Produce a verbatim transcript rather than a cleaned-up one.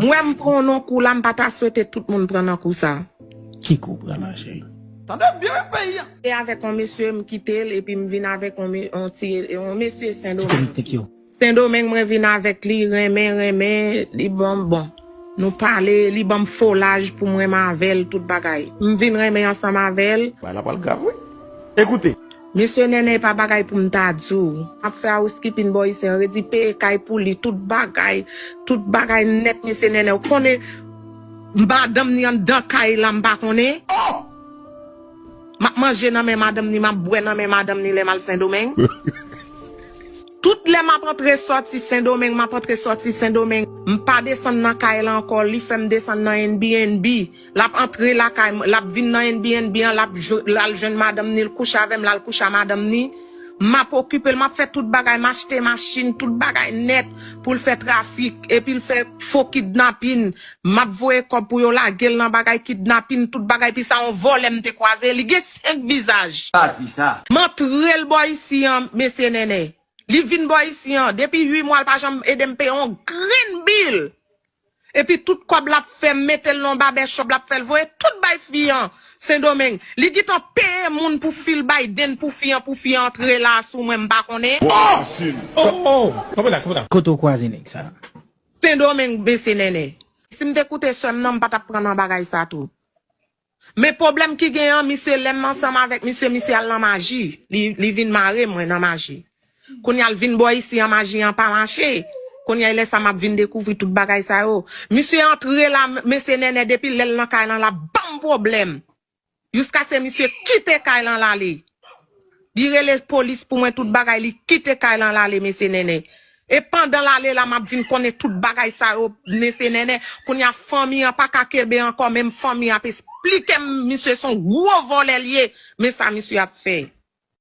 M wè m pran yon kou la, m pa ta swete tout moun pran nan kou sa. Ki kou pran la, cheri? Tande byen peyi a. E avèk yon mesye, m kite l, epi m vin avèk yon, me- yon ti, yon mesye Sendomeng. Thank you. Sendomeng, mwen vin avèk li, renmen, renmen, li ban m bon. Nou pale, li ban m folaj pou m renmen avè l, tout bagay. M vin renmen ansanm avè l. Bagay la pral grav, wi. Ekoute. Mesye Nènè, e pa bagay pou m ta di w. M ap fè housekeeping bò isi an, redi peye kay pou li, tout bagay, tout bagay nèt, mesye Nènè. Ou konnen madanm ni anndan kay la, m pa konnen. M ap manje nan men madanm ni, m ap bwè nan men madanm ni lè m al Sendomeng. Tout lè m ap antre sòti Sendomeng, m ap antre sòti Sendomeng. M pa desann nan kay la ankò, li fè m desann nan Airbnb. L ap antre lakay mwen, l ap vin nan Airbnb an, l ap jwe- l al jwenn madanm ni, l kouche avè m, l al kouche a madanm ni. M ap okipe l, m ap fè tout bagay, m achte machin, tout bagay nèt pou l fè trafik, epi l fè fo kidnapin. M ap voye kòb pou yo lage l nan bagay kidnapin, tout bagay, pi sa yon vòlè m te kwaze, li gen senk vizaj. Pati sa. M antre l bò isi an, mesye Nènè. Li vin bò isi an, depi uit mwa, l pa janm ede m peye yon grenn bil. Epi tout kòb l ap fè, m mete l nan babè chòp, l ap fè l voye tout bay fi an Sendomeng. Li gentan peye moun pou fil Biden, pou fi an, pou fi an antre la sou mwen, m pa konnen. Oh, oh, oh. Kanpe la, kanpe la. Kote w kwaze nèg sa? Sendomeng, mesye Nènè. Si m te koute sè m nan, m pa t ap pran nan bagay sa tou. Men pwoblèm ki gen an, misye, lè m ansanm avèk misye, misye al nan maji. Li, li vin mare mwen nan maji. Kounye a l vin bò isi an, maji an pa mache. Kounye a lè sa m ap vin dekouvri tout bagay sa yo. Misye antre la, mesye Nènè, depi lè l nan kay lan, l ap ban m pwoblèm. Jiskaske misye kite kay lan l ale. Li rele polis pou mwen, tout bagay, li kite kay lan l ale, mesye Nènè. E pandan l ale la, m ap vin konnen tout bagay sa yo, mesye Nènè. Kounye a fanmi an pa ka kenbe ankò, menm fanmi an ap esplike m, misye se yon gwo vòlè l ye. Men sa misye ap fè.